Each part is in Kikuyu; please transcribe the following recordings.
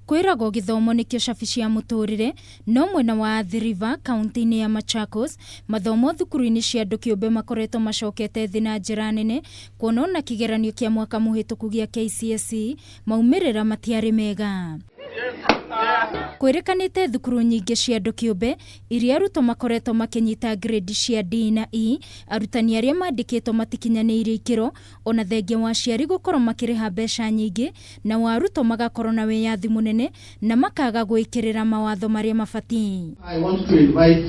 Kwĩragwo gĩthomo nĩkĩo cabi cia mũtũrĩre, no mwena wa Athi River, kaunti-inĩ ya Machakos, mathomo thukuru-inĩ cia andũ kĩũmbe makoretwo macokete thĩ na njĩra nene, kuona ona kĩgeranio kĩa mwaka mũhĩtũku gĩa KCSE maumĩrĩra matiarĩ mega. Kwĩrĩkanĩte thukuru nyingĩ cia andũ kĩũmbe iria arutwo makoretwo makĩnyita grade cia D na E, arutani arĩa mandĩkĩtwo matikinyanĩirie ikĩro, ona thengia wa aciari gũkorwo makĩrĩha mbeca nyingĩ, nao arutwo magakorwo na wĩyathi mũnene na makaga gwĩkĩrĩra mawatho marĩa mabatiĩ. I want to invite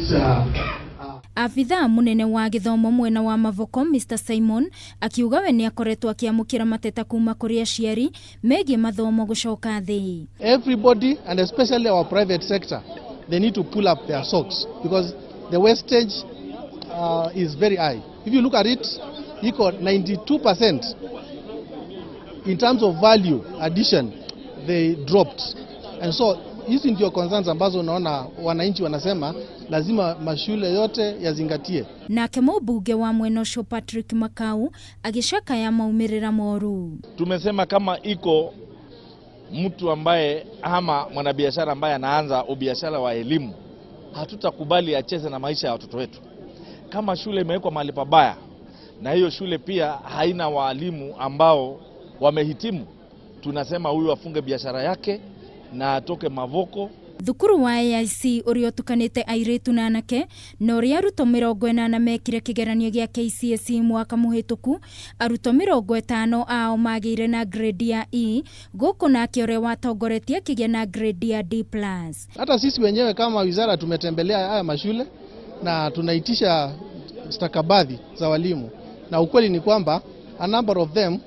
Abithaa mũnene wa gĩthomo mwena wa Mavoko Mr Simon akiuga we nĩakoretwo akĩamũkĩra mateta kuma kũrĩ aciari megiĩ mathomo gũcoka thĩ. Everybody, and especially our private sector, they need to pull up their socks because the wastage is very high. If you look at it, iko 92% in terms of value addition, they dropped. And so hizi ndio concerns ambazo unaona wananchi wanasema lazima mashule yote yazingatie. Nake mũmbunge wa mwena ũcio Patrick Makau agĩcakaya maumĩrĩra moru. Tumesema kama iko mtu ambaye ama mwanabiashara ambaye anaanza ubiashara wa elimu, hatutakubali acheze na maisha ya watoto wetu. Kama shule imewekwa mahali pabaya na hiyo shule pia haina waalimu ambao wamehitimu, tunasema huyu afunge biashara yake na atoke Mavoko. Thukuru wa AIC ũrĩa ũtukanĩte airĩtu na anake na ũrĩa arutwo 80 mekire kĩgeranio gĩa KCSE mwaka mũhĩtũku, arutwo 50 ao magĩire na grade ya E, gũkũ nake ũrĩa watongoretie akĩgĩa na grade ya D+. Hata sisi wenyewe kama wizara tumetembelea haya mashule na tunaitisha stakabadhi za walimu, na ukweli ni kwamba a number of them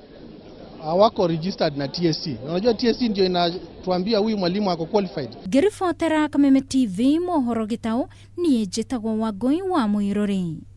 hawako registered na TSC. Na unajua TSC ndio inatuambia huyu mwalimu ako qualified. Ngĩribotera Kameme TV mohoro gĩtaũ, niĩ njĩtagwo Wangũi wa Mũirũrĩ.